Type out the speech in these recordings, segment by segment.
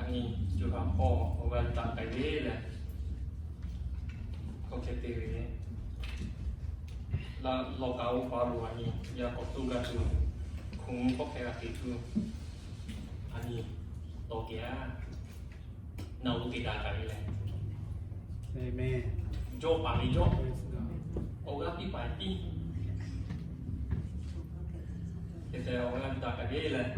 Nyi co ha hpawˇ awˬ g'aˇ daꞈ k'ai ve leh, hkawˇ hk'e te ve, laˇ lawˬ kaꞈ oˇ pa lo a nyi, yaˇ k'awꞈ toˇ gaˇ tuˬ, hkunˍ hkawˇ hk'e g'a te tuˬ, a nyi, tawˇ kehˬ a, naˬ lo te daꞈ k'ai ve leh, jawˇ paˍ ve jawˇ, awˬ g'aˇ piˇ paˍ piˇ, hk'e te awˬ g'aˇ daꞈ k'ai ve leh,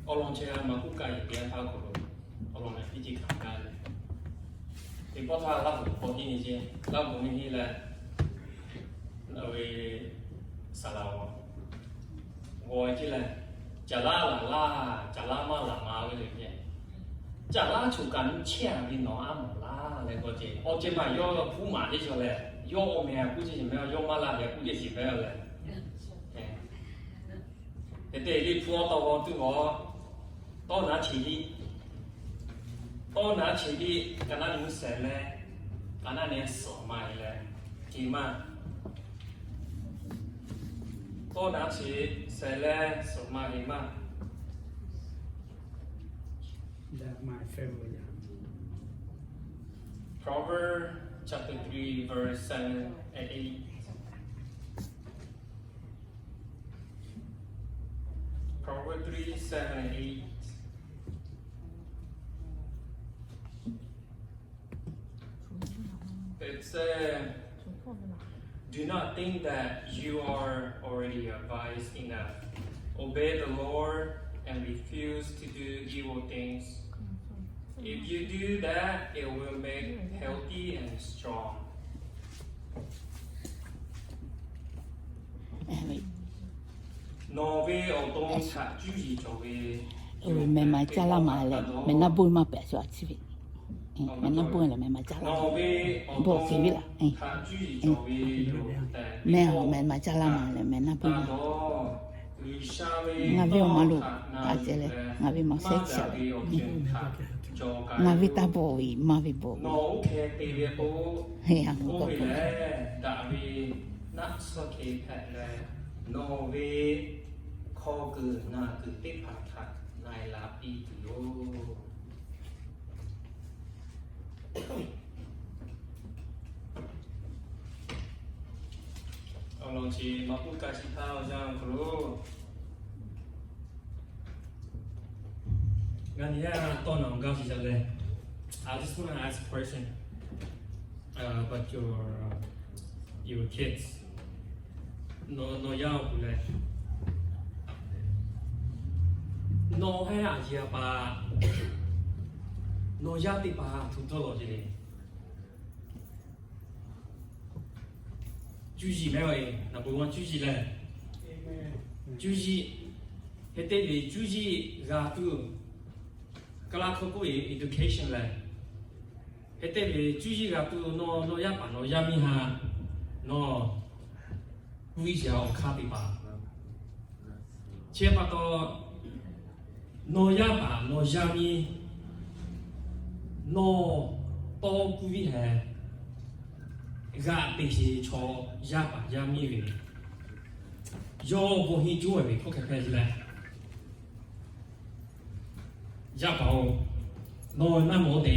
awˬ lawn chi a maˍ kuˉ kaˇ yehˬ te a htaˇ k'o, awˬ lawn leh piˇ ce hkanˍ gaˇ ve, teˇ pawˆ htaˇ Laˇ huˍ k'awꞈ henˇ ve ce, Laˇ huˍ neˇ henˇ leh, a ve saˍ laˍ g'aw g'aw ce leh, caˬ laˇ laˬ laˇ, caˬ laˇ maˇ laˬ ma ve le ce. Caˬ laˇ choˬ kaꞈ nyi chehˇ a ve nawˬ a mawˬ laˇ leh k'awꞈ ce. Awˬ ceuˬ maˬ yawˇ hpuˉ maˍ teˇ cawˬ leh, yawˇ awˬ meh a k'oˆ ce shiˍ meh, yawˇ maˇ laˇ leh k'oˆ ce shiˍ meh leh, hk'e te Liꞈ hpu awˬ taw g'aw tuˬ g'aw, tawˇ naˉ cheˬ liˇ, tawˇ naˉ cheˬ liˇ, ka naˉ nyi shehˍ leh, ka naˉ nyi suhˍ ma heˍ leh, ce maˇ. Tawˇ naˉ cheˬ shehˍ leh suhˍ ma heˍ maˇ. Proverbs chapter three, verse seven and eight. Proverbs three, seven and eight. It says, "Do not think that you are already wise enough. Obey the Lord and refuse to do evil things. If you do that, it will make healthy and strong." Nawˬ ve awˬ to htaꞈ cuˇ yiˍ cawˬ ve, meh ma caˇ laˇ ma leh, meh naˆ bon maˇ pehꞈ shu a ciˇ ve. Meh naˆ bon leh meh ma caˇ laˇ, bon ke ve laˇ. Meh a meh ma caˇ laˇ ma leh meh naˆ bon. Ngaˬ ve awˬ ma lo a ceh leh, ngaˬ ve ma shehˉ caˇ ve, ngaˬ ve taˇ bawˬ ve maˇ ve bawˬ ve, he a mvuhˇ k'awꞈ k'oˆ ve, daꞈ ve naˆ tsuhˇ hk'e hpehꞈ leh, nawˬ ve hk'aw kuiˬ naˬ kuiˬ teˇ hpaˍ htaꞈ na e la piˇ tuˬ yoˬ. Awˬ lawn chi maˍ puˇ ka chi htaˇ awˬ yanˇ awˬ hk'aw lo, ngaˬ nyi yaˇ tawˇ naˬ awˬ gaˇ shiˍ jaˇ leh, I just wanna ask a question, uh, about your, uh, your kids. Nawˬ, nawˬ yaˇ awˬ pon leh, nawˬ heh a yeˬ a pa, nawˬ yaˇ teˇ hpaˍ htaꞈ hto dawˇ lawˬ ce le. Cuˇ yiˍ meh a e, naˬ peuˬ ma cuˇ yiˍ leh, cuˇ yiˍ, hk'e te ve cuˇ yiˍ g'a tuˬ, Kaˍlaˇ hkawˇ k'oˆ ve education leh, hk'e te ve cuˇ yiˍ g'a tuˬ nawˬ, nawˬ yaˇ paˍ nawˬ yaˇ miˇ htaꞈ nawˬ kuˇ ve awˬ hk'aˇ teˇ hpaˍ. Chi pa taw, nawˬ yaˇ paˍ nawˬ yaˇ miˇ, nawˬ tawˇ kuˇ ve hehꞈ, g'aꞈ te sheˍ chaw yaˇ paˍ yaˇ miˇ ve, yawˇ bon henˇ cuˉ ve hkawˇ hk'e hpehꞈ leh, yaˇ paˍ-oˬ, nawˬ naˆ mawˬ te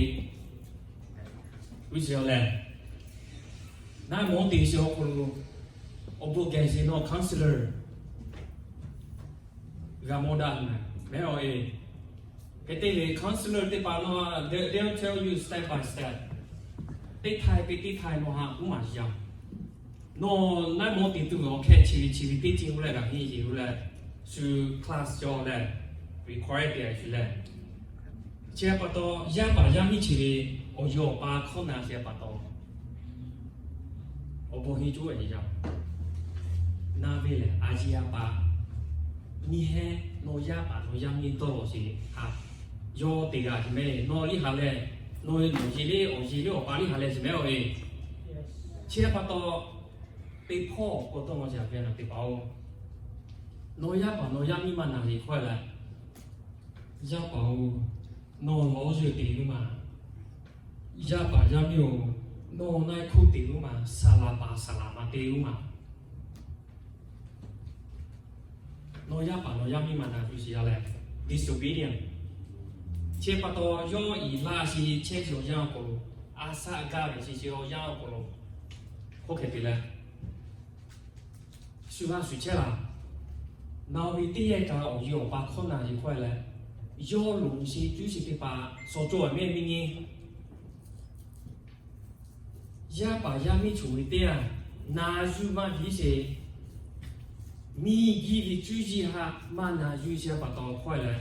g'uˇ suhˍ leh, naˆ mawˬ te shiˍ awˬ hk'aw lo, awˬ bon geh shiˍ nawˬ counselor g'a mawˬ daꞈ meh a e. Hk'e te ve counselor teˇ hpaˍ nawˬ, they, they'll tell you step by step, teˇ htaiˍ pe teˇ htaiˍ nawˬ htaꞈ k'oˆ maˍ yaˇ. Nawˬ naˆ mawˬ te tuˬ ve awˬ hk'e chi ve chi ve teˇ ceuˬ oˇ leh g'a henˇ yeˬ oˇ leh, shu class cawˬ leh, require te a shu leh, chi pa taw yaˇ paˍ yaˇ miˇ chi ve awˬ yawˬ awˬ pa hkawˇ na chi pa taw, awˬ bon henˇ cuˉ ve yaˇ, naˆ ve lehˬ a ciˉ yaˇ paˍ, nyi heh nawˬ yaˇ paˍ nawˬ yaˇ miˇ dawˇ lawˬ sheˍ a, yawˇ te g'a shiˍ meh. Nawˬ liˇ haꞈ leh, nawˬ ve nawˬ yeˬ le awˬ yeˬ le awˬ pa liˇ haꞈ leh shiˍ meh a e. Chi pa taw, teˇ hpawˇ k'awꞈ dawˇ maw ca ve naˬ teˇ hpaˍ-oˬ, nawˬ yaˇ paˍ nawˬ yaˇ miˇ maˇ na ve hkawˇ leh, yaˇ paˍ-oˬ, nawˬ lawˬ zuhˬ te ve maˬ. Yaˇ paˍ yaˇ miˇ-oˬ, nawˬ na hkuˇ te ve maˬ, saˍ laˍ paˍ saˍ laˍ ma te ve maˬ. Nawˬ yaˇ paˍ nawˬ yaˇ miˇ maˇ na ve shiˍ yaˇ leh, disobedient. Chi pa taw yawˇ iˍ laˇ shi chehˇ ve awˬ yanˇ awˬ hk'aw lo, a shaˆ gaˇ ve chi chi awˬ yanˇ awˬ hk'aw lo, hk'oˆ hk'e te leh, shu g'a shuˍ chehˇ laˬ. Nawˬ ve teˇ yanˇ kaꞈ awˬ yawˇ awˬ pa hkawˇ na ve hkawˇ leh, yawˇ loˍ ve chi cuˇ shiˍ teˇ hpaˍ shawˍ cawˇ ve mehˆ miˇ nyi yaˇ paˍ yaˇ miˇ choˬ ve teˇ yanˇ, na yuˬ maˇ piˇ sheˍ. Miˬguiˬ ve cuˇ yiˍ htaꞈ maˇ na yuˬ sheˍ pa taw hkawˇ leh,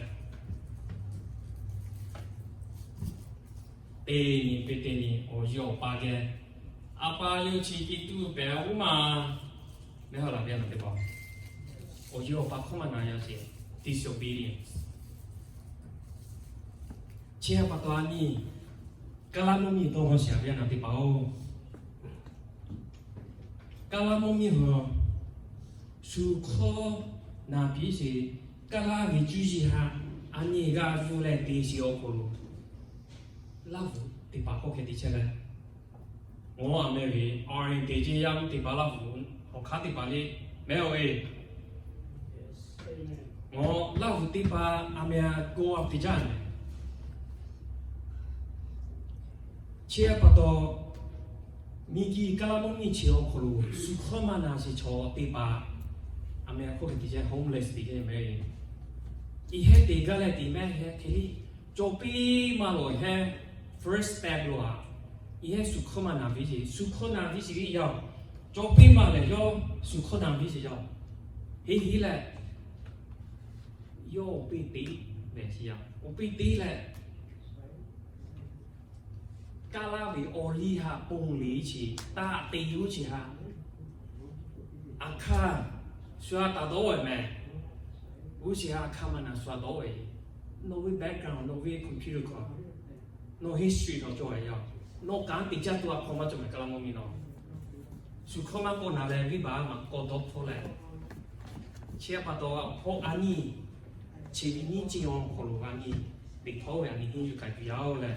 teˇ nyi pehˇ teˇ nyi awˬ yawˇ awˬ pa geh, a pa yawˇ chi teˇ tuˇ pehꞈ oˇ ma, mehˆ haw laˬ ve a naˬ teˇ hpaˍ, awˬ yawˇ awˬ pa hkawˇ maˇ na yaˇ sheˍ, disobedience. Chi pa taw a nyi, kaˇ laˇ mvuhˇ miˬ dawˇ g'aw sheˍ ve a naˬ teˇ hpaˍ-oˬ, kaˇ laˇ mvuhˇ miˬ hui shu hkawˇ na piˇ sheˍ. Kaˇ laˇ ve cuˇ yiˍ htaꞈ a nyi g'a yuˬ leh te sheˍ awˬ hk'aw lo, Laˇ huˍ teˇ hpaˍ hk'oˆ hk'e te chehˇ leh, ngaˬ hui a meh ve orientation yaˇ teˇ hpaˍ Laˇ huˍ awˬ hk'aˇ teˇ hpaˍ le mehˍ-oˬ e. Ngaˬ Laˇ huˍ teˇ hpaˍ a meh a go a te jaˇ mehˍ. Chi pa taw, miˬguiˬ kaˇ laˇ mvuhˇ miˬ chi awˬ hk'aw lo shu hkawˇ maˇ na sheˍ chaw teˇ hpaˍ, a meh a hk'oˆ hk'e te chehˇ, homeless te chehˇ mehˍ. Iˉ hehˉ te gaˇ leh te mehˍ hehˉ hk'e le, cawˬ piˇ maˇ lawˬ hehˉ, first step lo a, iˉ hehˉ shu hkawˇ maˇ na piˇ sheˍ, shu hkawˇ na piˇ sheˍ ve yaˇ, cawˬ piˇ maˇ lehˬ yawˇ shu hkawˇ na piˇ sheˍ yaˇ, heˆ heˆ leh, yawˇ awˬ piˇ te leh chi yaˇ awˬ piˇ te leh, Kaˇ laˇ ve awˬ liˇ htaꞈ ponˬ le chi, taˆ te oˇ chi htaꞈ, a hkaˇ shu htaꞈ taˍ dawˇ ve mehˍ. Oˇ chi htaꞈ a hkaˇ maˇ na shu htaꞈ dawˇ ve. Nawˬ ve background, nawˬ ve computer kaꞈ, nawˬ history kaꞈ cawˬ ve yaˇ, nawˬ kanˉ te caˇ tuˬ a hk'aw maˇ cawˬ mehˍ kaˇ laˇ mvuhˇ miˬ nawˬ. Shu hkawˇ maˇ k'awꞈ na leh venˇ baˆ maˇ k'awꞈ dawˇ hpfuhˇ leh, chi pa taw awˬ hpawˇ a nyi, chi ve nyiˇ ceuˬ awˬ hk'aw lo a nyi, teˇ hpawˇ ve a nyi henˇ yuˬ k'ai tuˬ yaˇ-oˬ leh,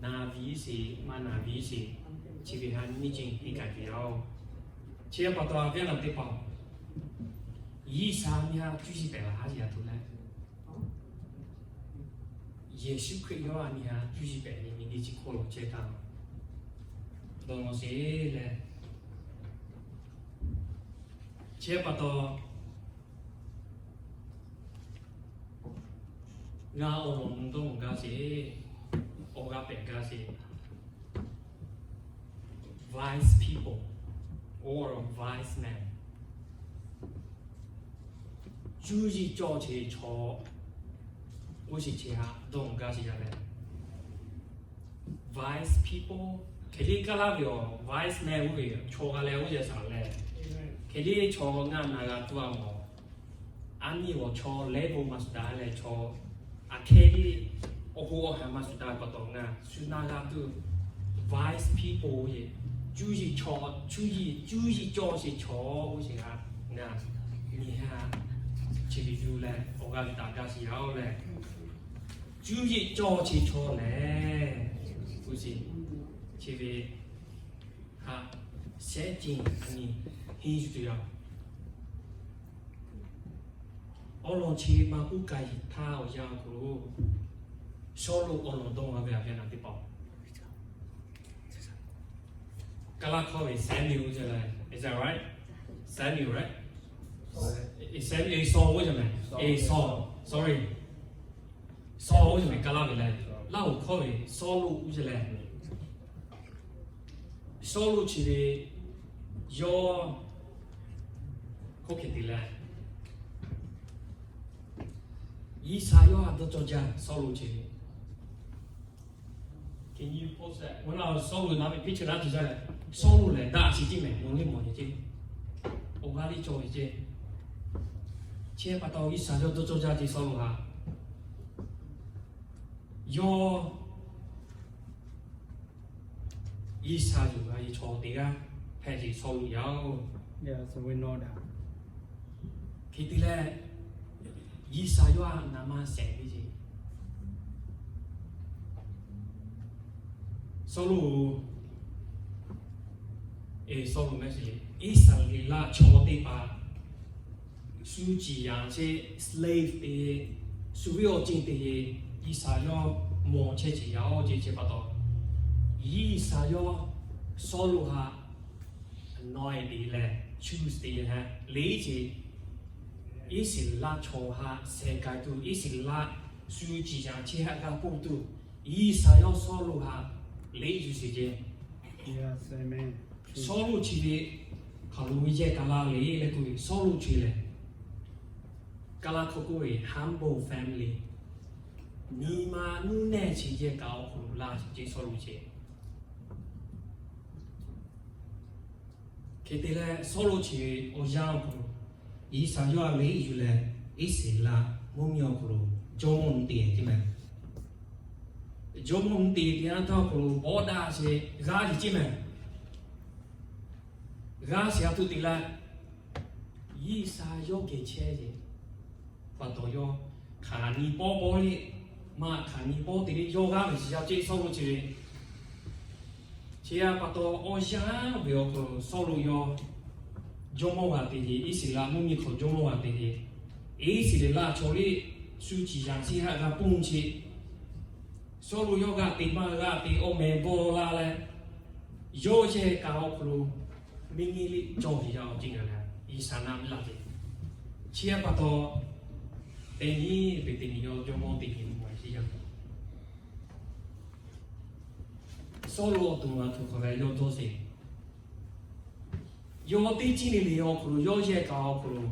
na viˉ sheˍ maˇ na viˉ sheˍ, chi ve ha nyiˇ ceuˬ henˇ k'ai tuˬ yaˇ-oˬ. Chi pa taw a viˉ a naˬ teˇ hpaˍ, G'uiˬsha nyi htaꞈ cuˇ yiˍ pehˍ laˬ ha yaˇ tuˬ leh, Yeˍsuˆ Hkriꞈ yawˇ a nyi htaꞈ cuˇ yiˍ pehˍ ve miˬguiˬ chi hk'oˆ lo chehˇ taˍ dawˇ nawˬ sheˍ leh, chi pa taw, ngaˬ awˬ lawn mvuh dawˇ mvuh gaˇ sheˍ, awˬ g'aˇ pehꞈ gaˇ sheˍ. Wise people or wise man, cuˇ yiˍ cawˬ sheˍ chaw, oˇ sheˍ chi htaꞈ dawˇ mvuh gaˇ sheˍ yaˇ leh, wise people, hk'e te kaˇ laˇ ve awˬ wise man oˇ ve chaw g'a leh oˇ yaˇ shaˍ leh, hk'e te chaw ngaˬ na g'a tuˬ a mawˬ. A nyi awˬ chaw lehˬ bon maˇ shuˍ daꞈ leh chaw, aˬ hk'e te awˬ hoˉ awˬ ha maˇ shuˍ daꞈ pa taw ngaˬ shu na g'a tuˬ, wise people oˇ ve, cuˇ yiˍ chaw, cuˇ yiˍ, cuˇ yiˍ cawˬ sheˍ chaw oˇ sheˍ htaꞈ ngaˬ nyi htaꞈ chi ve yuˬ leh awˬ g'aˇ ve taˍ gaˇ sheˍ yaˇ-oˬ leh, cuˇ yiˍ cawˬ sheˍ chaw lehˬ, oˇ sheˍ, chi ve htaꞈ shehˉ ceuˬ a nyi henˇ yuˬ tuˬ yaˇ. Awˬ lawn chi maˇ k'oˆ, ka yiˍ htaˇ awˬ yanˇ awˬ hk'aw lo, Sawˉluꞈ awˬ lawn dawˇ g'a ve a ve naˬ teˇ hpaˍ, Kaˇ laˇ hkawˇ ve Samuel oˇ ve leh, is that right? Samuel, right? Samuel, Saul oˇ ve mehˍ, Saul, sorry, Saul oˇ ve mehˍ kaˇ laˇ ve leh, Laˇ huˍ hkawˇ ve Sawˉluꞈ oˇ ve leh, Sawˉluꞈ chi ve yawˇ hk'oˆ hk'e te leh, G'uiˬsha yawˇ htaꞈ dawˇ cawˇ jaˇ Sawˉluꞈ chi ve, Sawˉluꞈ na ve picture la tuˬ jaˇ leh, Sawˉluꞈ lehˬ daꞈ chi ceˇ mehˍ, nawˬ liˇ mawˬ ve ceˇ, awˬ g'aˇ liˇ cawˬ ve ceˇ. Chi pa taw G'uiˬsha yawˇ dawˇ cawˇ jaˇ ceˇ Sawˉluꞈ htaꞈ. Yawˇ G'uiˬsha yuˬ g'a ve chaw teˇ g'aˇ hpehꞈ ve Sawˉluꞈ yaˇ-oˬ. Hk'e te leh, G'uiˬsha yawˇ htaꞈ na maˇ shehˍ ve ceˇ. Sawˉluꞈ, e, Sawˉluꞈ mehˍ sheˍ, Iˉsaˍreˍlaˆ chaw teˇ hpaˍ shu ciˍ yanˍ chehˇ slave te Shu ve awˬ ceuˬ teˇ hk'e G'uiˬsha yawˇ mawˬ chehˇ ce yaˇ oˇ ceuˬ chi pa taw, G'uiˬsha yawˇ Sawˉluꞈ htaꞈ anoint leh choose te leh, le ce Iˉsaˍreˍlaˆ chaw htaꞈ sheh k'ai tuˬ, Iˉsaˍreˍlaˆ shu ciˍ yanˍ chehˇ htaꞈ g'a ponˇ tuˬ, G'uiˬsha yawˇ Sawˉluꞈ htaꞈ le yuˬ sheˍ ce. Sawˉluꞈ chi ve hk'aˬ lo ve yehˬ kaˍ la le leh k'oˆ ve, Sawˉluꞈ chi lehˬ, Kaˍlaˇ hkawˇ k'oˆ ve humble family, nyi ma nuˇ nehˇ chi yehˬ kaˍ awˬ hk'aw lo laˇ ce Sawˉluꞈ ce. Hk'e te leh Sawˉluꞈ chi ve awˬ yanˇ awˬ hk'aw lo G'uiˬsha yawˇ htaꞈ le yuˬ leh, Iˉsaˍreˍlaˆ mvuhˇmiˬ awˬ hk'aw lo jawˇmawˇ mvuhˇ te ce mehˬ. Jawˇmawˇ mvuhˇ te teˇ yanˇ htaˇ awˬ hk'aw lo bawˆ daꞈ sheˍ g'aˇ ce ce mehˬ. G'aˇ sheˍ a htoꞈ te leh, G'uiˬsha yawˇ geh chehˇ ce pa taw yawˇ hk'aˬ nyi pawˆ pawˆ le, maˇ hk'aˬ nyi pawˆ te le yawˇ g'aˇ ve shiˍ yaˇ ce Sawˉluꞈ ce ve. Chi a pa taw awˬ yanˇ ve awˬ hk'aw lo Sawˉluꞈ yawˇ jawˇmawˇ g'a te ce, Iˉsaˍreˍlaˆ mvuhˇmiˬ hk'aw jawˇmawˇ g'a te ce, Iˉsaˍreˍlaˆ chaw le shu ciˍ yanˍ chehˇ htaꞈ g'a ponˇ ce. Sawˉluꞈ yawˇ g'a te maˇ g'a te awˬ mehˍ bawˆ la leh, yawˇ yehˬ kaˍ awˬ hk'aw lo miˇ nyi le cawˬ ve yaˇ awˬ ceuˬ ngaˬ lehˬ G'uiˬsha na ve laˇ ce. Chi a pa taw, teˇ nyi ve teˇ nyi yawˇ jawˇmawˇ teˇ nyi mvuhˇ a shiˍ yaˇ Sawˉluꞈ awˬ to ma htoꞈ hk'aˬ ve yawˇ dawˇ sheˍ. Yawˇ teˇ ceuˬ le le awˬ hk'aw lo yawˇ yehˬ kaˍ awˬ hk'aw lo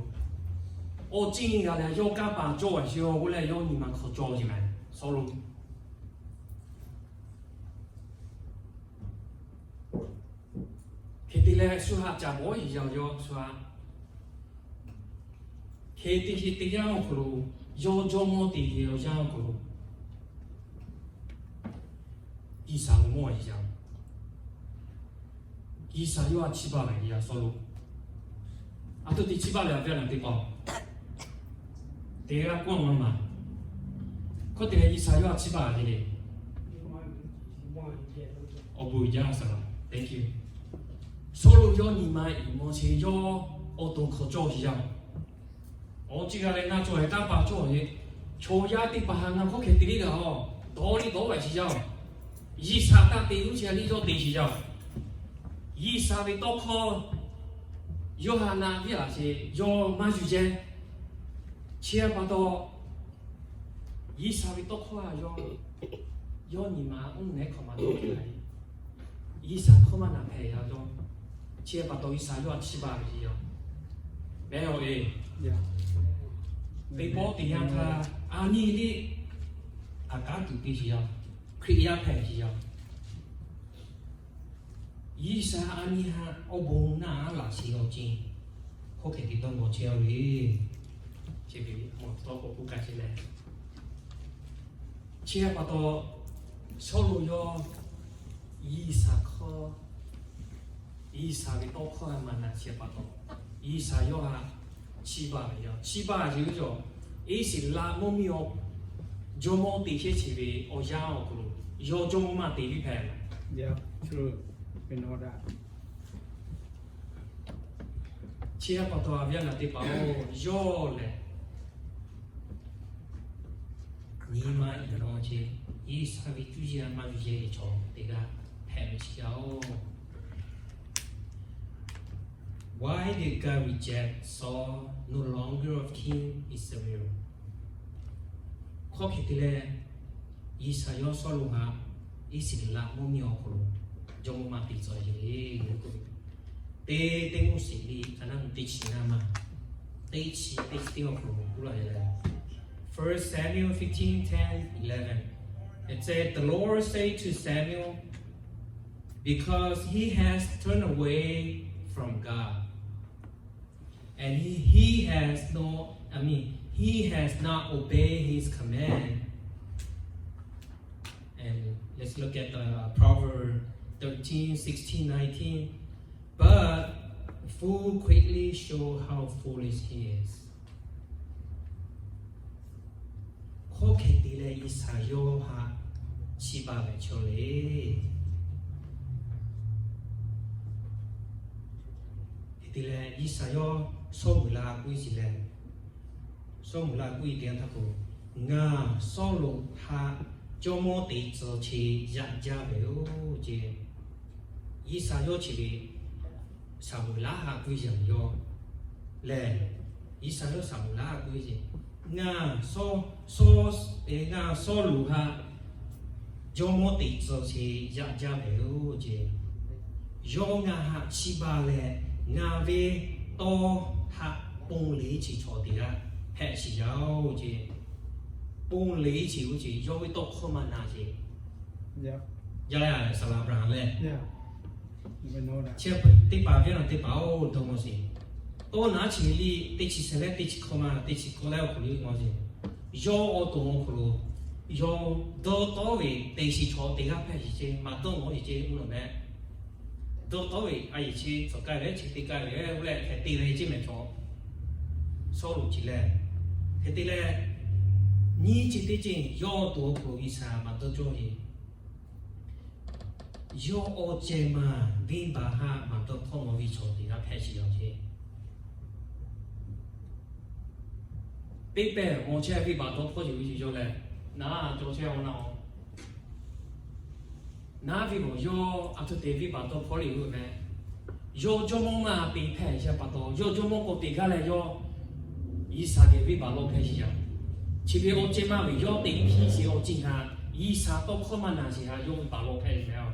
awˬ ceuˬ g'a leh yawˇ kanˇ paˍ cawˇ a sheˍ a k'oˆ leh yawˇ nyi ma hk'aw cawˇ ce mehˬ Sawˉluꞈ. Hk'e te leh shu htaꞈ caˍ bawˉ yeˬ yaˇ yawˇ shu htaꞈ hk'e te hk'e teˇ yanˇ awˬ hk'aw lo yawˇ jawˇmawˇ te ve awˬ yanˇ awˬ hk'aw lo G'uiˬsha mawˇ a yeˬ yaˇ. G'uiˬsha yawˇ htaꞈ chiˇ baˬ ve yaˇ Sawˉluꞈ. A htoꞈ te chiˇ baˬ leh a ve a naˬ teˇ hpaˍ teˇ g'aˇ kawˆ maˇ maˍ. Hkawˇ te leh G'uiˬsha yawˇ htaꞈ chiˇ baˬ ve le. Awˬ bon jaˇ saˍ laˍ. Thank you. Sawˉluꞈ yawˇ nyi ma iˍ maw sheˍ yawˇ awˬ to hk'aw cawˇ yeˬ yaˇ. Awˬ ceuˬ g'a leh na cawˬ leh kanˇ paˍ cawˇ ve, chaw yaˇ teˇ hpaˍ htaꞈ ngaˬ hkawˇ hkeh te le g'a a, dawˇ le dawˇ g'a sheˍ yaˇ. G'uiˬsha taˇ te uˉ chi a le yawˇ te sheˍ yaˇ. G'uiˬsha ve tawˇ hkawˇ yawˇ htaꞈ na viˉ a sheˍ yawˇ maˇ yuˬ jehˇ. Chi a pa taw, G'uiˬsha ve tawˇ hkawˇ a yawˇ, yawˇ nyi ma mvuhˇ nehˉ hk'aw ma dawˇ ve la e. G'uiˬsha hkawˇ maˇ na hpehꞈ yaˇ dawˇ. Chi a pa taw G'uiˬsha yawˇ htaꞈ chiˇ baˬ ve yaˇ. Mehˬ a e, teˇ pawˆ teˇ yanˇ htaˇ a nyi le, a kanˉ tuˬ piˇ sheˍ yaˇ, Hkriꞈ yaˇ hpehꞈ sheˍ yaˇ. G'uiˬsha a nyi htaꞈ awˬ bon naˆ laꞈ sheˍ awˬ ceuˬ hkawˇ hkeh te dawˇ g'awˬ chehˇ a ve, chi ve mawˬ tawˇ k'awꞈ k'oˆ kaˇ chehˇ leh, chi a pa taw, Sawˉluꞈ yawˇ G'uiˬsha hkawˇ, G'uiˬsha ve tawˇ hkawˇ a maˍ na chi a pa taw, G'uiˬsha yawˇ htaꞈ chiˇ baˬ ve yaˇ. Chiˇ baˬ a yeˬ ve yaˇ, Iˉsaˍreˍlaˆ mvuhˇmiˬ awˬ jawˇmawˇ te chehˇ chi ve awˬ yanˇ awˬ hk'aw lo yawˇ jawˇmawˇ maˇ te viˉ hpehꞈ. Chi a pa taw a viˉ a naˬ teˇ hpaˍ-oˬ, yawˇ lehˬ nyi ma iˍ maw ce, G'uiˬsha ve cuˇ yiˍ a maˇ yuˬ yehˇ ve chaw teˇ g'aˇ hpehꞈ ve shiˍ yaˇ-oˬ. Why did God reject Saul, no longer of King Israel? Hkawˇ hkeh te leh, G'uiˬsha yawˇ Sawˉluꞈ htaꞈ Iˉsaˍreˍlaˆ mvuhˇmiˬ awˬ hk'aw lo jawˇmawˇ maˇ te tcuh a yeˬ le. Teˇ Tiˆmoˉseˍ liꞈ ka naˉ teˇ chi ngaˇ ma, teˇ chi teˇ chi teˇ awˬ hk'aw lo k'oˆ laˇ ve lehˬ, First Samuel fifteen, ten, eleven. It said, The Lord said to Samuel, because he has turned away from God, and he, he has no, I mean, he has not obeyed his command. And let's look at the Proverbs thirteen, sixteen, nineteen. But fool quickly show how foolish he is. Hkawˇ hkeh te leh G'uiˬsha yawˇ htaꞈ chiˇ baˬ ve chaw le. Hk'e te leh G'uiˬsha yawˇ Sawˉluꞈ la k'oˆ ve shiˍ leh, Sawˉluꞈ la k'oˆ ve teˇ yanˇ htaˇ k'o, Ngaˬ Sawˉluꞈ htaꞈ jawˇmawˇ te tcuh chi yaꞈ jaˇ ve yoˬ ce. G'uiˬsha yawˇ chi ve Saˍmoˍeˍlaˆ haꞈ guˇ yanˍ yawˇ lehˬ, G'uiˬsha yawˇ Saˍmoˍeˍlaˆ haꞈ guˇ yanˍ, ngaˬ Sawˉ, Sawˉ, ngaˬ Sawˉluꞈ htaꞈ jawˇmawˇ te tcuh chi yaꞈ jaˇ ve yoˬ ce. Yawˇ ngaˬ htaꞈ chiˇ baˬ leh, ngaˬ ve tawˇ htaꞈ ponˬ le chi chaw teˇ g'aˇ hpehꞈ shiˍ yaˇ-oˬ ce. Ponˬ le chi oˇ ce yawˇ ve tawˇ hkawˇ maˇ na ce. Yaˇ leh saˍ laˍ Aˍbraˍhanˍ lehˬ, chi teˇ hpaˍ viˉ na teˇ hpaˍ-oˬ, dawˇ maw sheˍ. Tawˇ naˉ chi ve liˇ teˇ chi shehˍ leh teˇ chi hkawˇ maˇ teˇ chi hkawˇ leh awˬ hk'aw lo maˇ sheˍ. Yawˇ awˬ to awˬ hk'aw lo yawˇ dawˇ tawˉ ve te shiˍ chaw teˇ g'aˇ hpehꞈ shiˍ ce, maˍ dawˇ maw sheˍ ce, mvuhˇ naw meh dawˇ tawˉ ve a yeˬ chi tcuhˍ k'ai leh chi teˇ k'ai ve leh hk'e te ve ce mehˍ chaw. Sawˉluꞈ chi lehˬ, hk'e te leh, nyiˇ chi teˇ ceuˬ yawˇ awˬ to awˬ hk'aw lo G'uiˬsha maˍ dawˇ cawˇ ve, yawˇ awˬ ceh maˬ venˇbaˆ htaꞈ maˍ dawˇ hkawˇ maw ve chaw teˇ g'aˇ hpehꞈ shiˍ yaˇ ce. Teˇ pehˍ maw chehˇ venˇbaˆ dawˇ hkawˇ yoˬ ve ce yawˇ lehˬ, naˉ cawˬ chehˇ-oˬ naˉ-oˬ. Naˉ ve awˬ yawˇ a htoꞈ te venˇbaˆ dawˇ hkawˇ le-oˬ meh. Yawˇ jawˇmawˇ maˇ te hpehꞈ yaˇ pa taw, yawˇ jawˇmawˇ k'awꞈ te gaˇ leh yawˇ G'uiˬsha geh venˇbaˆ lawˇ hpehˇ shiˍ yaˇ. Chi ve awˬ ceh maˇ ve yawˇ teꞈ hpiˇ sheˍ awˬ ceuˬ htaꞈ G'uiˬsha tawˇ hkawˇ maˇ na sheˍ htaꞈ yawˇ venˇbaˆ lawˇ hpehˇ ve meh-oˬ.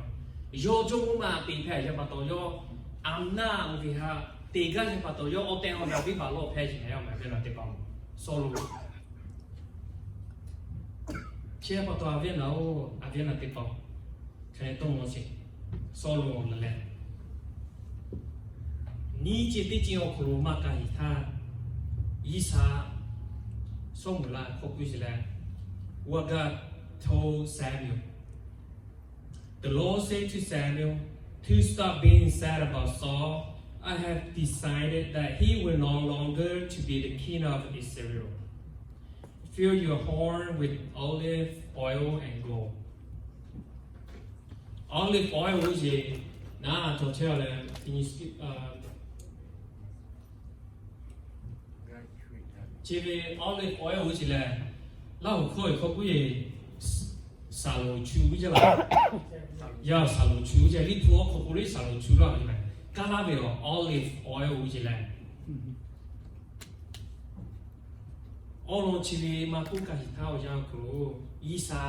Yawˇ jawˇmawˇ maˇ te hpehꞈ yaˇ pa taw, yawˇ aˬ naˆ oˇ ve htaꞈ te gaˇ yaˇ pa taw, yawˇ awˬ tehˬ awˬ na venˇbaˆ lawˇ hpehˇ shiˍ meh-oˬ, meh ve na teˇ hpaˍ-oˬ. Sawˉluꞈ Chi pa taw a viˉ na-oˬ, a viˉ na teˇ hpaˍ-oˬ, hk'e tawˇ maw sheˍ. Sawˉluꞈ lehˬ, nyiˇ ceuˬ teˇ ceuˬ awˬ hk'aw lo maˇ ka hiˍ htaˇ, G'uiˬsha Sawˉluꞈ la hk'aw kuˇ sheˍ leh, what God told Samuel. The Lord said to Samuel, "To stop being sad about Saul, I have decided that he will no longer to be the king of Israel. Fill your horn with olive oil and go." Olive oil oˇ ve ce, naˉ cawˬ chehˇ leh, chi ve olive oil oˇ ve ce lehˬ, Laˇ huˍ hkawˇ ve hk'aw kuˇ yeˬ, saˍ loˍ chu ve ce laˬ. Yaˇ saˍ loˍ chu ve ce, liˇ hpu awˬ hk'aw k'o le saˍ loˍ chu laˇ ve ce meh. Kaˇ laˇ ve awˬ olive oil oˇ ve ce lehˬ, awˬ lawn chi ve maˇ k'oˆ ka hiˍ htaˇ awˬ yanˇ awˬ hk'aw lo, G'uiˬsha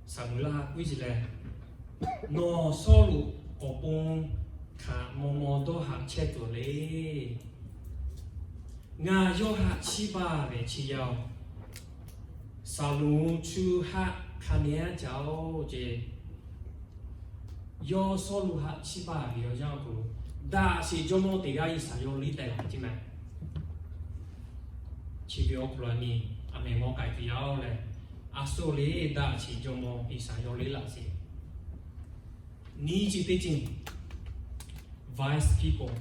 Saˍmoˍeˍlaˆ kuˇ sheˍ leh, nawˬ Sawˉluꞈ awˬ pon htaꞈ maw maw dawˇ haꞈ chehˇ tuˬ le. Ngaˬ yawˇ htaꞈ chiˇ baˬ ve chi yaˇ-oˬ, saˍ loˍ chu htaꞈ hk'a ne-a caˇ-oˬ ce. Yawˇ Sawˉluꞈ htaꞈ chiˇ baˬ ve awˬ yanˇ awˬ hk'aw lo, daꞈ sheˍ jawˇmawˇ teˇ g'aˇ G'uiˬsha yawˇ liˇ tehˬ laˬ ce meh. Chi ve awˬ hk'aw lo a nyi, a mehˍ maw k'ai tuˬ yaˇ-oˬ leh, a suhˍ le daꞈ sheˍ jawˇmawˇ G'uiˬsha yawˇ liˇ laˬ sheˍ. Nyiˇ ceuˬ teˇ ceuˬ, wise people,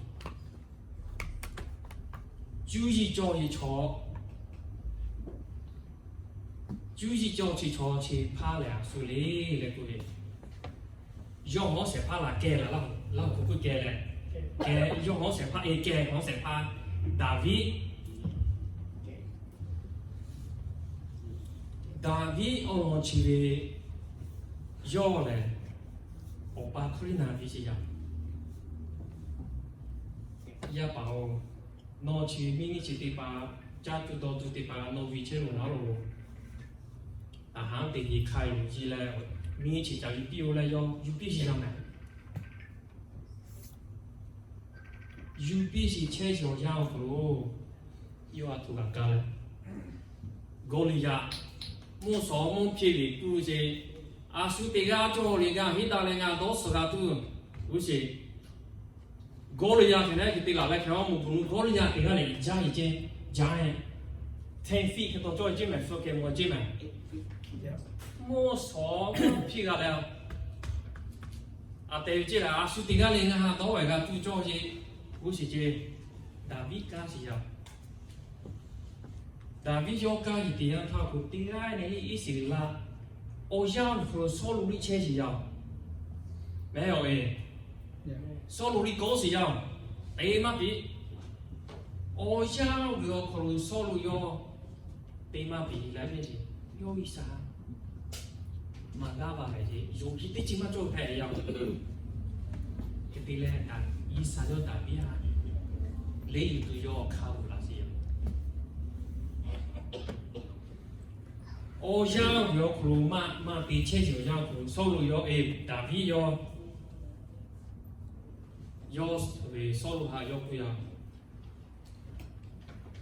cuˇ yiˍ cawˬ ve chaw, cuˇ yiˍ cawˬ chi chaw chi hpaˇ lehˬ a suhˍ le leh k'oˆ ve, yawˇ hawˉ shehˍ hpaˇ laˬ kehˬ laˬ, Laˇ huˍ hk'aw kuˇ kehˬ leh, kehˬ yawˇ hawˉ shehˍ hpaˇ e kehˬ hawˉ shehˍ hpaˇ Daˍviˆ. Daˍviˆ awˬ lawn chi ve yawˇ lehˬ, awˬ pa hkawˇ liˇ na ve sheˍ yaˇ. Yaˇ paˍ-oˬ, nawˬ chi miˇ nyiˇ chi teˇ hpaˍ, caˇ tuˬ dawˬ tuˬ teˇ hpaˍ nawˬ ve chehˇ loˬ naˉ loˬ. Aˬ haˉ teˇ geh hk'a yuˬ ci leh, miˇ nyiˇ chi ca yuˬ piˇ-oˬ leh yawˇ yuˬ piˇ sheˍ yaˇ meh. Yuˬ piˇ sheˍ chehˇ sheˍ awˬ yanˇ awˬ hk'aw lo, yawˇ a htoꞈ kaꞈ ka leh, Gawˇliˇyaꞈ mvuhˇ shawˍ mvuhˇ hpiˇ ve tuˬ ce, a shu teˇ g'aˇ cawˬ le gaˇ heˆ daꞈ leh ngaˬ dawˇ suhˍ g'a tuˬ, g'uˇ sheˍ. Gawˇliˇyaꞈ hk'e leh hk'e te laˬ leh hk'e a mawˬ gu nu Gawˇliˇyaꞈ teˇ g'aˇ lehˬ, jaˇ-e ce, jaˇ-e, ten feet hk'e taw cawˇ-e ce meh, suh keh maw ce meh. Mvuhˇ shawˍ mvuhˇ hpiˇ g'a leh, a tehˬ ve ce lehˬ, a shu teˇ g'aˇ lehˬ ngaˬ ha dawˇ ve g'a tuˬ cawˇ ce, g'uˇ sheˍ ce. Daˍviˆ kaˇ sheˍ yaˇ. Daˍviˆ yawˇ kaˇ sheˍ teˇ yanˇ htaˇ k'o, teˇ g'aˇ ne Iˉsaˍreˍlaˆ awˬ yanˇ awˬ hk'aw lo Sawˉluꞈ liˇ chehˇ sheˍ yaˇ-oˬ, meh awˬ e, Sawˉluꞈ liˇ kawˆ sheˍ yaˇ-oˬ, te maˇ piˇ. Awˬ yanˇ ve awˬ hk'aw lo Sawˉluꞈ yawˇ te maˇ piˍ la ve ce, yawˇ G'uiˬsha maˍ g'aˇ va ve ce, yonˍ piˇ teˇ ceuˬ maˇ cawˇ hpehꞈ ve yaˇ. Hk'e te leh, G'uiˬsha yawˇ Daˍviˆ htaꞈ leˇ yuˬ tuˬ yawˇ hk'a g'aw laˬ sheˍ yaˇ. Awˬ yanˇ ve awˬ hk'aw lo maˇ maˇ te chehˇ sheˍ awˬ yanˇ awˬ hk'aw lo Sawˉluꞈ yawˇ e Daˍviˆ yawˇ, yawˇ ve Sawˉluꞈ htaꞈ yawˇ k'oˆ yaˇ,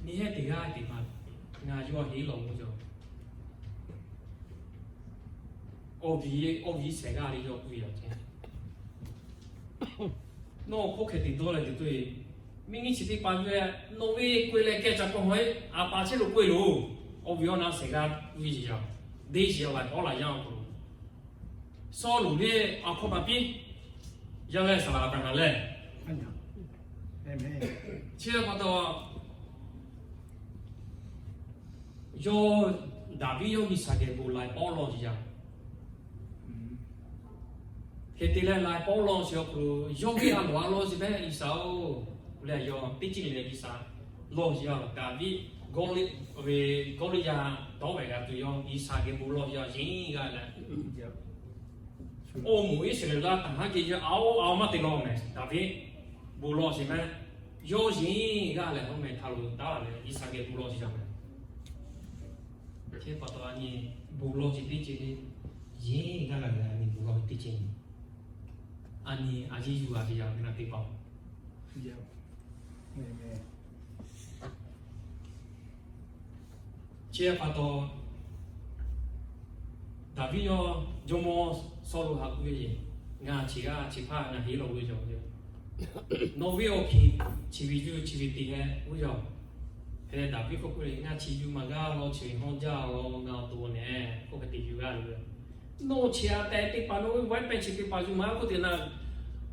neˇ hehˉ teˇ g'aˇ teˇ ma ngaˬ yawˇ heˆ law k'oˆ yaˇ. Awˬ viˉ awˬ viˉ shehˍ g'aˇ le yawˇ k'oˆ yaˇ ce. Nawˬ hk'oˆ hk'e te dawˇ leh te tuˬ e, miˬ nyiˇ chi teˇ pa yuˬ leh nawˬ ve k'oˆ leh kehˬ ca kawˇ hawˉ e, a pa chehˇ lo k'oˆ e loˬ. Awˬ viˉ awˬ na shehˍ g'aˇ ve yaˇ, deˇ shiˍ laˬ awˉ laˬ yanˇ awˬ hk'aw lo, Sawˉluꞈ le awˬ hkawˇ paˍ piˇ yaˇ leh saˍ laˍ Aˍbraˍhanˍ lehˬ, chi pa taw yawˇ Daˍviˆ yawˇ G'uiˬsha geh bon laiˍ pawˆ lawˇ sheˍ yaˇ. Hk'e te leh laiˍ pawˆ lawˇ sheˍ awˬ hk'aw lo, yawˇ ve a loˍ a lawˇ sheˍ mehˉ G'uiˬsha-oˬ, leh yawˇ teˇ ceuˬ le le G'uiˬsha lawˇ sheˍ yaˇ. Daˍviˆ Gawˇliˇ ve Gawˇliˇyaꞈ dawˇ ve g'a tuˬ yawˇ G'uiˬsha geh bon lawˇ sheˍ yaˇ, yinˉ g'aˇ leh oˇ moˍ Iˉsaˍreˍlaˆ htaꞈ haˉ keh yawˇ a oˉ a oˉ maˇ te lawˇ mehˍ. Daˍviˆ bon lawˇ sheˍ mehˉ, yawˇ yinˉ g'aˇ leh hawˉ meh htaꞈ lo taˉ leh G'uiˬsha geh bon lawˇ sheˍ yaˇ mehˍ. Chi pa taw a nyi bon lawˇ sheˍ teˇ ceuˬ le, yinˉ g'aˇ leh a nyi bon lawˇ teˇ ceuˬ le, a nyi a ciˉ yuˬ a ve yaˇ ve na teˇ hpaˍ Chi pa taw, Daˍviˆ yawˇ jawˇmawˇ Sawˉluꞈ htaꞈ k'oˆ ve, ngaˬ chi g'aˇ chi hpaˇ ngaˬ heˆ law ve yaˇ. Nawˬ ve awˬ hkiˬ chi ve yuˬ chi ve te hehꞈ k'oˆ yaˇ. Hk'e leh Daˍviˆ k'oˆ k'oˆ le, ngaˬ chi yuˬ maˬ g'aˇ law, chi ve hawˉ jaˇ law, ngaˬ awˬ to nehˬ k'oˆ hk'e te yuˬ g'aˇ le ve. Nawˬ chi a tehꞈ teˇ hpaˍ nawˬ ve waiˉ pehˇ chi teˇ hpaˍ yuˬ maˇ k'oˆ te na,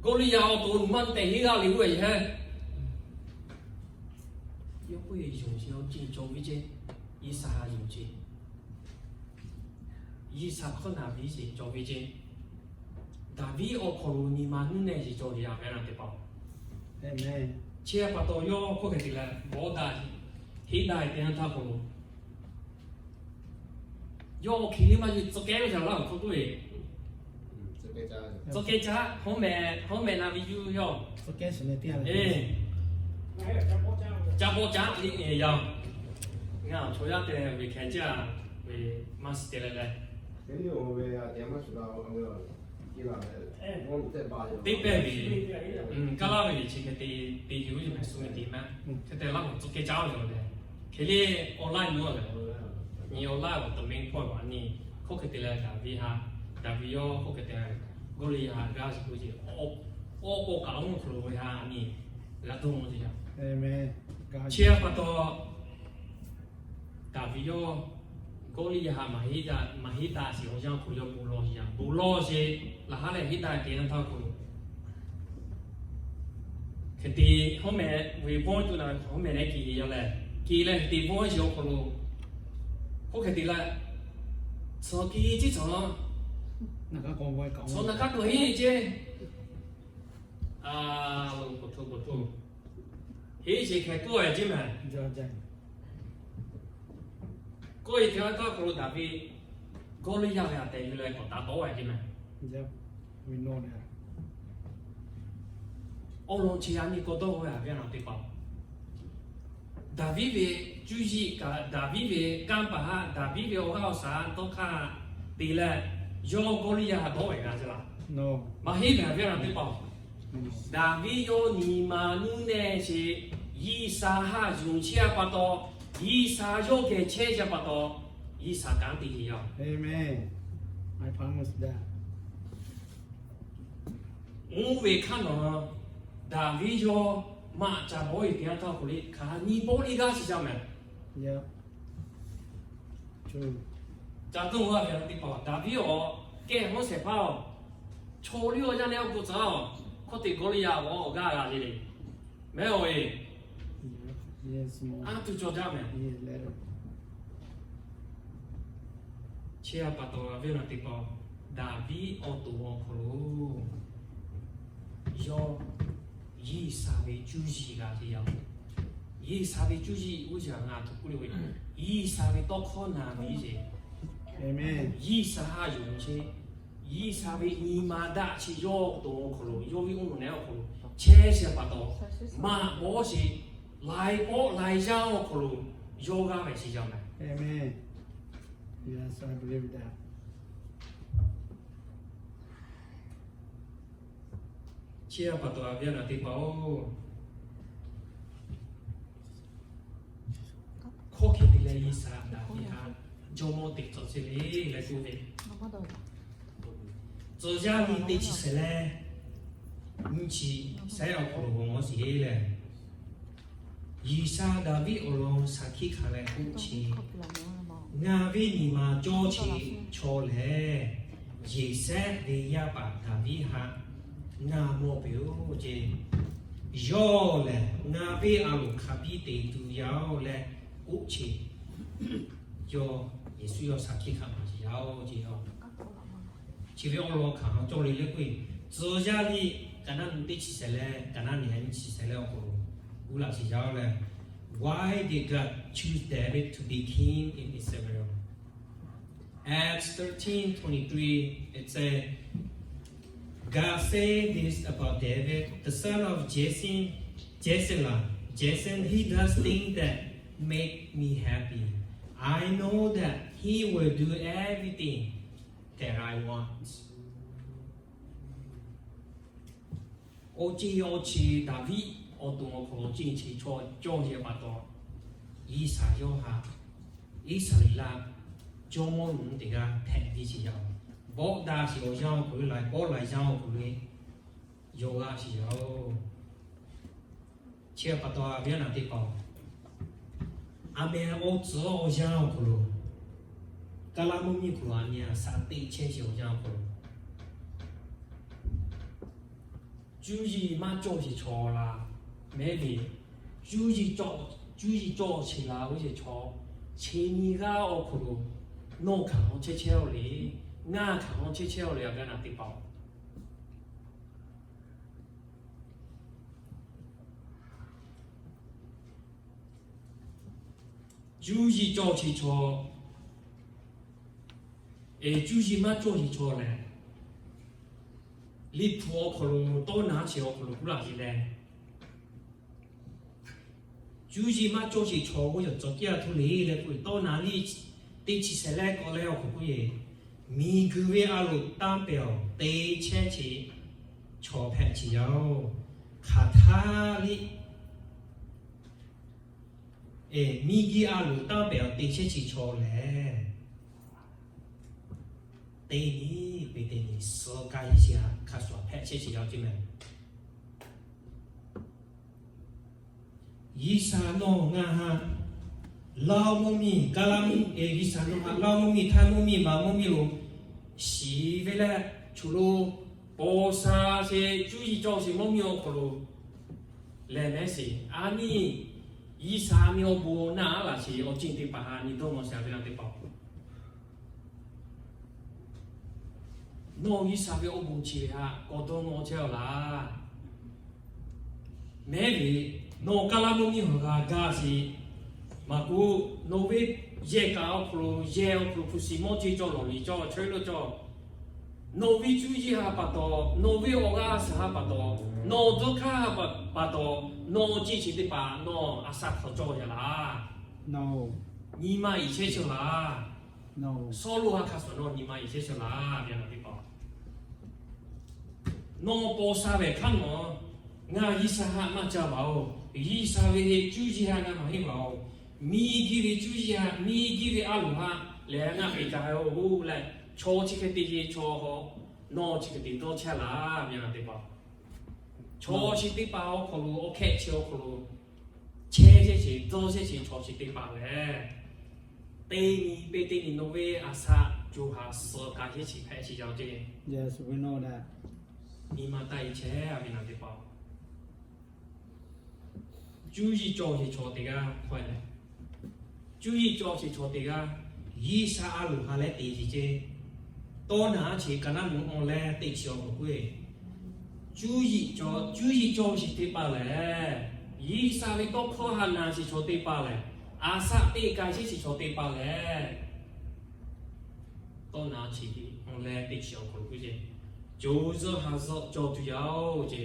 Gawˇliˇyaꞈ awˬ to nawˬ maˇ tehꞈ heˆ g'aˇ le g'oˇ hehꞈ. Yawˇ k'oˆ ve, yonˍ chi awˬ ceuˬ cawˬ ve ceˇ, G'uiˬsha yonˍ ceˇ, G'uiˬsha hkawˇ naˍ ve ceˇ cawˬ ve ceˇ. Daˍviˆ awˬ hk'aw lo nyi ma nuˇ nehˇ ceˇ cawˬ ve yaˇ ve na teˇ hpaˍ. Chi pa taw yawˇ hkawˇ hk'e te leh bawˇ daꞈ, heˆ daꞈ te yanˇ htaˇ hk'aw lo yawˇ awˬ hkiˬ nyi ma yuˬ tcuh kehˉ ve ca laˇ awˬ hk'aw k'oˆ ve, tcuh kehˉ caˉ hawˉ meh, hawˉ meh na ve yuˬ yawˇ. Ca bawˆ caˉ le yaˇ. Ngaˬ chaw yaˇ te ve hkeh jaˇ ve maˇ shiˍ te leh leh, teˇ pehˇ ve, kaˇ laˇ ve chi hk'e te, te yuˬ ve hk'e suh ve te maˇ, hk'e te laˇ k'o tcuh kehˉ caˉ ve yoˬ leh, hk'e le online lo leh, nyi online awˬ to mehˉ hpawˇ ve a nyi, hkawˇ hk'e te leh Daˍviˆ ha, Daˍviˆ yawˇ hkawˇ hk'e te leh Gawˇliˇyaꞈ ha g'aˇ shiˍ k'oˆ ce, awˬ k'o kaꞈ awˬ hk'aw lo ve ha a nyi g'a dawˇ mawˬ ce yaˇ. Chi pa taw Daˍviˆ yawˇ Gawˇliˇyaꞈ ha maˇ heˆ daꞈ, maˇ heˆ daꞈ sheˍ awˬ yanˇ hk'aw lo yawˇ bon lawˇ sheˍ yaˇ, bon lawˇ sheˍ laꞈ haˉ leh heˆ daꞈ te yanˇ htaˇ hk'aw lo, hk'e te hawˉ meh ve vawˇ tuˬ na hawˉ meh leh keh yaˇ leh, keh leh hk'e te vawˇ sheˍ awˬ hk'aw lo, hk'oˆ hk'e te leh, tcuh kehˉ ciˉ tcuh, tcuh naˍ hk'aˇ k'awꞈ heˆ ceˇ, a, lo k'oˍ hto k'oˍ hto, heˆ sheˍ hk'e kawˆ e ceˇ mehˍ. Kawˆ e te yanˇ htaˇ hk'aw lo Daˍviˆ Gawˇliˇyaꞈ ve a tehꞈ yuˬ leh k'awꞈ taˍ tawˆ e ceˇ mehˍ. Awˬ lawn chi a nyi k'awꞈ dawˇ ve a ve na teˇ hpaˍ, Daˍviˆ ve cuˇ yiˍ kaꞈ, Daˍviˆ ve kanˇ paˍ haˉ, Daˍviˆ ve awˬ g'aˇ awˬ shaˍ tawˇ hk'aˇ te leh, yawˇ Gawˇliˇyaꞈ ha dawˇ ve g'a ce laˬ. Maˇ heˆ mehˍ a ve na teˇ hpaˍ, Daˍviˆ yawˇ nyi ma nuˇ nehˇ sheˍ, G'uiˬsha haꞈ yonˍ chehˇ pa taw, G'uiˬsha yawˇ geh chehˇ chehˇ pa taw, G'uiˬsha kanˉ te ve yaˇ. Oˇ ve hk'aˇ nawˬ, Daˍviˆ yawˇ maꞈ ca bawˆ e te yanˇ htaˇ hk'aw lo hk'aˬ nyi bawˆ le g'aˇ shiˍ jaˇ mehˍ. Ca tuˇ g'aˇ ve teˇ hpaˍ Daˍviˆ awˬ kehˬ hawˉ shehˍ hpaˇ-oˬ, chaw liˇ awˬ yanˇ leh awˬ k'o tcuh-oˬ, hkawˇ te Gawˇliˇyaꞈ awˬ g'aˇ g'a le le, mehˉ-oˬ e, a tuˬ cawˬ jaˇ mehˍ. Chi pa taw a ve na teˇ hpaˍ, Daˍviˆ awˬ to awˬ hk'aw lo yawˇ G'uiˬsha ve cuˇ yiˍ g'a te yaˇ-oˬ. G'uiˬsha ve cuˇ yiˍ g'uˇ suhˍ ngaˬ htoꞈ k'oˆ le ve, G'uiˬsha ve tawˇ hkawˇ naˍ ve ce. G'uiˬsha haꞈ yuˬ ve ce. G'uiˬsha ve nyi ma daꞈ chi yawˇ to awˬ hk'aw lo, yawˇ ve oˇ lo nehˬ awˬ hk'aw lo chehˇ shehˍ pa taw, maꞈ bawˆ sheˍ, laiˬ pawˆ laiˬ yaˇ awˬ hk'aw lo yawˇ g'aˇ ve chi yaˇ mehˍ. Chi pa taw a viˉ naˍ teˇ hpaˍ-oˬ, hkawˇ hk'e te leh G'uiˬsha daꞈ ve htaꞈ jawˇmawˇ teꞈ tcuh chehˇ ve leh k'oˆ ve, tcuh yaˇ ve teˇ chi shehˍ leh nyiˇ chi shehˍ awˬ hk'aw lo g'awˬ mawˇ sheˍ lehˬ, G'uiˬsha Daˍviˆ awˬ lawn shaˍ hkiˆ hkanˍ leh k'oˆ chi, Ngaˬ ve nyi ma cawˇ chi chaw lehˬ, Yeˍsaˆ ve yaˇ paˍ Daˍviˆ htaꞈ ngaˬ mawˬ peuˬ-oˬ ce. Yawˇ lehˬ ngaˬ ve a loˍ hk'a biˇ te tuˬ yaˇ-oˬ leh k'oˆ chi, yawˇ Yeˍsuˆ yawˇ shaˍ hkiˆ hkanˍ ma ce yaˇ-oˬ ce. Chi ve awˬ lawn hkanˍ cawˇ le leh k'oˆ ve, tcuh yaˇ liˇ kaˍ naˆ nuˇ teˇ chi shehˍ leh kaˍ naˆ nehˬ nyiˇ chi shehˍ leh awˬ hk'aw lo uˉ laꞈ sheˍ yaˇ-oˬ leh, Why did God choose David to be king in Israel? Acts thirteen twenty-three, it said, God said this about David, the son of Jesse, Jesse, Jesse, he does things that make me happy. I know that he will do everything that I want. Awˬ ceˇ awˬ chi Daˍviˆ awˬ to awˬ hk'aw lo ceˇ chi chaw cawˇ ve pa taw, G'uiˬsha yawˇ htaꞈ Iˉsaˍreˍlaˆ jawˇmawˇ nuˬ teˇ g'aˇ hpehꞈ ve sheˍ yaˇ-oˬ. Bawˆ daꞈ sheˍ awˬ yanˇ awˬ hk'aw lo laiˬ pawˆ laiˬ yanˇ awˬ hk'aw lo yawˇ g'aˇ sheˍ yaˇ-oˬ. Chi pa taw a viˉ naˍ teˇ hpaˍ-oˬ, a meh awˬ tcuhˉ awˬ yanˇ awˬ hk'aw lo, Kaˍlaˇ mvuhˇ miˬ hk'aw lo a nyi a shaꞈ teꞈ chehˇ sheˍ awˬ yanˇ awˬ hk'aw lo, cuˇ yiˍ maˇ cawˇ sheˍ chaw laˬ mehˉ ve, cuˇ yiˍ cawˇ, cuˇ yiˍ cawˇ sheˍ laˬ ve sheˍ chaw, chi nyi g'aˇ awˬ hk'aw lo nawˬ hkanˍ haw chehˇ chehˇ-oˬ le, ngaˬ hkanˍ haw chehˇ chehˇ-oˬ le, a viˉ naˍ teˇ hpaˍ-oˬ. Cuˇ yiˍ cawˇ sheˍ chaw, cuˇ yiˍ maˇ cawˇ sheˍ chaw lehˬ, Liꞈ hpu awˬ hk'aw lo tawˇ naˉ chi awˬ hk'aw lo k'oˆ laˇ ve lehˬ, cuˇ yiˍ maˇ cawˇ sheˍ chaw g'uˇ yawˬ cawˬ kiˇ a htoꞈ le leh k'oˆ ve, tawˇ naˉ liˇ teˇ chi shehˍ leh k'awꞈ leh awˬ hk'aw lo k'oˆ ve, miˬguiˬ ve a loˍ tanˇ pehˍ awˬ te chehˇ sheˍ chaw hpehꞈ sheˍ yaˇ-oˬ. Hk'aˬ htaˇ liˇ miˬguiˬ a loˍ tanˇ pehˍ awˬ te chehˇ sheˍ chaw lehˬ, teˇ nyi pe teˇ nyi suh ka heˆ sheˍ htaꞈ hk'a shuˍ hpehꞈ chehˇ sheˍ yaˇ ce mehˍ. G'uiˬsha nawˬ ngaˬ htaꞈ Laˇ mvuhˇ miˬ, Kaˍlaˇ mvuhˇ, G'uiˬsha nawˬ htaꞈ Laˇ mvuhˇ miˬ, Htaiˇ mvuhˇ miˬ, Manˍ mvuhˇ miˬ lo shiˍ ve leh, choˬ lo paw sha sheˍ, cuˇ yiˍ cawˇ sheˍ mvuhˇ miˬ awˬ hk'aw lo lehˬ mehˉ sheˍ. A nyi G'uiˬsha nyi awˬ bon naˆ laꞈ sheˍ awˬ ceuˬ teˇ hpaˍ htaꞈ nyi dawˇ nawˇ sheˍ ve laˇ teˇ hpaˍ Nawˬ G'uiˬsha ve awˬ bon chi ve htaꞈ k'awꞈ dawˇ nawˇ chehˇ-aw laˇ. Mehˉ ve, nawˬ Kaˍlaˇ mvuhˇ miˬ hawˬ g'a gaˇ sheˍ. Maˍ k'o, nawˬ ve yehˬ kaꞈ awˬ hk'aw lo, yehˬ awˬ hk'aw lo hpu shiˍ mawˇ ce cawˬ, lawˬ liˍ cawˬ, chaweh lo cawˬ. Nawˬ ve cuˇ yiˍ htaꞈ pa taw, nawˬ ve awˬ g'aˇ a shaˍ htaꞈ pa taw, nawˬ dawˇ hk'aˇ htaꞈ pa taw, nawˬ ceˇ chi teˇ hpaˍ nawˬ a shaˍ hk'awꞈ cawˬ yaˇ laˇ. Nyi ma iˍ chehˇ chaweh laˇ. Sawˉluꞈ ha hk'a shuˍ nawˬ nyi ma iˍ chehˇ chaweh laˇ ve a teˇ hpaˍ Nawˬ paw sha ve hk'aˇ nawˬ, ngaˬ G'uiˬsha htaꞈ maˇ ca vaˬ-oˬ. G'uiˬsha ve cuˇ yiˍ htaꞈ ngaˬ maˇ heˆ vaˬ-oˬ. Miˬguiˬ ve cuˇ yiˍ htaꞈ, miˬguiˬ ve a loˍ htaꞈ lehˬ ngaˬ peꞈ ca-oˬ leh, chaw chi hk'e te ve chaw, nawˬ chi hk'e te dawˇ chehˇ laˇ ve a teˇ hpaˍ Chaw chi teˇ hpaˍ awˬ hk'aw lo, awˬ hkehꞈ chi awˬ hk'aw lo chehˇ chehˇ chi, dawˇ chehˇ chi chaw chi teˇ hpaˍ lehˬ, teˇ nyi pe teˇ nyi nawˬ ve a shaˍ co ha suh ka chehˇ chi hpehꞈ chi yaˇ-oˬ ce. Nyi ma taˇ iˍ chehˇ a ve naˬ teˇ hpaˍ-oˬ, cuˇ yiˍ cawˬ sheˍ chaw teˇ g'aˇ hk'aw leh, cuˇ yiˍ cawˬ sheˍ chaw teˇ g'aˇ G'uiˬsha a loˍ ha leh te sheˍ ce. Tawˇ naˉ chi Kaˍnaˆ mvuhˇ awˬ leh teˇ chi awˬ hk'aw k'oˆ-e, cuˇ yiˍ cawˬ, cuˇ yiˍ cawˬ sheˍ teˇ hpaˍ lehˬ, G'uiˬsha ve tawˇ hkawˇ haꞈ naˬ sheˍ chaw teˇ hpaˍ lehˬ, aˬ saꞈ teˇ k'ai sheˍ sheˍ chaw teˇ hpaˍ lehˬ, tawˇ naˬ chi leh teˇ chi awˬ hk'aw lo k'oˆ ve, co zuhˆ ha zuhˆ cawˬ tuˬ yaˇ-oˬ ce.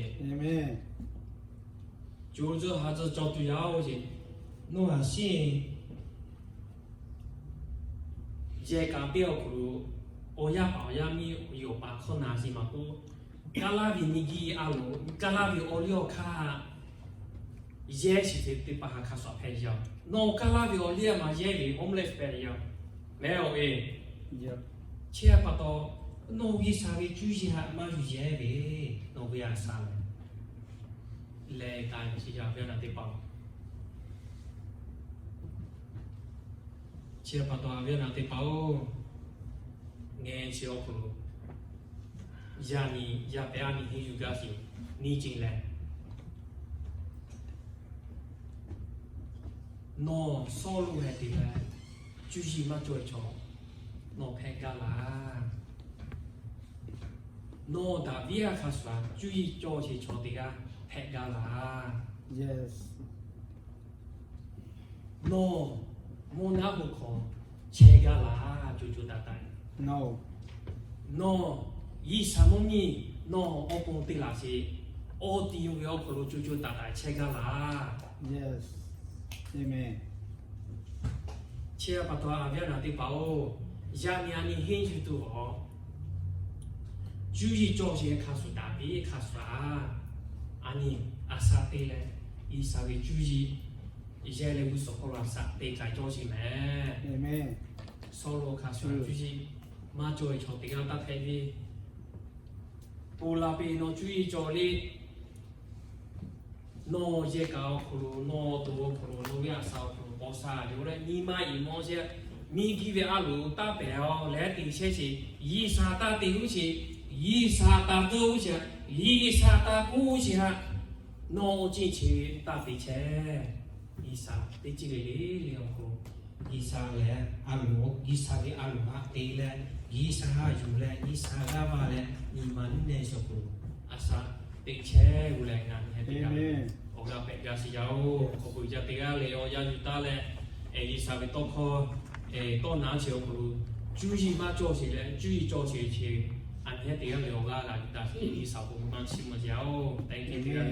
Co zuhˆ ha zuhˆ cawˬ tuˬ yaˇ-oˬ ce. Nawˬ haꞈ sheˍ yehˬ kaꞈ teˇ awˬ hk'aw lo, awˬ yaˇ paˍ awˬ yaˇ miˇ yoˬ paˍ hkawˇ naˬ sheˍ maˇ k'oˆ, Kaˇlaˇ ve miˬguiˬ a loˍ, Kaˇlaˇ ve awˬ liˇ awˬ hk'aˇ yehˬ sheˍ teˇ hpaˍ htaꞈ hk'a shuˍ hpehꞈ yaˇ-oˬ. Nawˬ Kaˇlaˇ ve awˬ liˇ a maˇ yehˬ ve homeless hpehꞈ yaˇ-oˬ, mehˍ-oˬ e. Chi pa taw, nawˬ G'uiˬsha ve cuˇ yiˍ htaꞈ maˇ yuˬ yehˬ ve, nawˬ ve aˬ saꞈ lehˬ, leh k'ai chi yaˇ ve naˬ teˇ hpaˍ-oˬ. Chi pa taw, a ve naˬ teˇ hpaˍ-oˬ, ngeh chi awˬ hk'aw lo yaˇ nyi yaˇ pehˍ a nyi henˇ yuˬ gaˇ sheˍ. Nyi ceˬ lehˬ, nawˬ Sawˉluꞈ heh te leh, cuˇ yiˍ maˇ cawˬ ve chaw nawˬ hpehꞈ gaˇ laˇ. Nawˬ Daˍviˆ a hk'a shuˍ cuˇ yiˍ cawˬ sheˍ chaw teˇ g'aˇ hpehꞈ gaˇ laˇ. Nawˬ mvuhˇ naˆ hoꞈ hk'aw chehˇ gaˇ laˇ, co co taiˍ taiˍ. Nawˬ G'uiˬsha mvuhˇ miˬ nawˬ awˬ pon te laˬ sheˍ, awˬ ti yoˬ ve awˬ hk'aw lo co co taiˍ taiˍ chehˇ gaˇ laˇ. Chi pa taw, a ve naˬ teˇ hpaˍ-oˬ, yaˇ nyi a nyi henˇ yuˬ tuˬ awˬ cuˇ yiˍ cawˬ sheˍ hk'a shuˍ, Daˍviˆ hk'a shuˍ a, a nyi aˬ saꞈ te leh, G'uiˬsha ve cuˇ yiˍ yehˬ leh g'uˇ suhˍ hk'aw lo aˬ saꞈ te k'ai cawˬ sheˍ mehˍ. Sawˉluꞈ hk'a shuˍ cuˇ yiˍ maˇ cawˬ ve chaw teˇ g'aˇ taˇ hpehꞈ ve, ponˬ laˬ piˇ nawˬ cuˇ yiˍ cawˬ le. Nawˬ yehˬ kaꞈ awˬ hk'aw lo, nawˬ awˬ to awˬ hk'aw lo, nawˬ ve aˬ saꞈ awˬ hk'aw lo k'awꞈ sha yoˬ leh, nyi ma iˍ mawˇ sheˍ, miˬguiˬ ve a loˍ taˇ pehˍ-oˬ leh te chehˇ sheˍ, G'uiˬsha taˇ te g'uˇ sheˍ, G'uiˬsha taˇ tcuhˇ g'uˇ sheˍ, G'uiˬsha taˇ k'oˆ g'uˇ sheˍ haꞈ, nawˬ awˬ ceˇ chi taˇ te chehˇ. G'uiˬsha teˇ ceuˬ le le le awˬ hk'aw lo, G'uiˬsha lehˬ a loˍ, G'uiˬsha ve a loˍ haꞈ te leh, G'uiˬsha haꞈ yuˬ leh, G'uiˬsha g'aˇ va leh, nyi ma nuˇ nehˬ suhˍ hk'aw lo aˬ saꞈ teꞈ chehˇ g'uˇ leh ngaˬ nyi heh teˇ g'aˇ awˬ g'aˇ pehꞈ gaˇ sheˍ yaˇ-oˬ. Hk'aw pui jaˇ teˇ g'aˇ leh awˬ yaˇ yuˬ taˉ leh, G'uiˬsha ve tawˇ hkawˇ tawˇ naˬ chi awˬ hk'aw lo cuˇ yiˍ maˇ cawˬ sheˍ leh, cuˇ yiˍ cawˬ sheˍ chi, aˬ nyi heh teˇ g'aˇ leh awˬ g'aˇ g'a yuˬ taˍ sheˍ. G'uiˬsha awˬ pon maˇ chiˇ mvuh yaˇ-oˬ, teˇ g'aˇ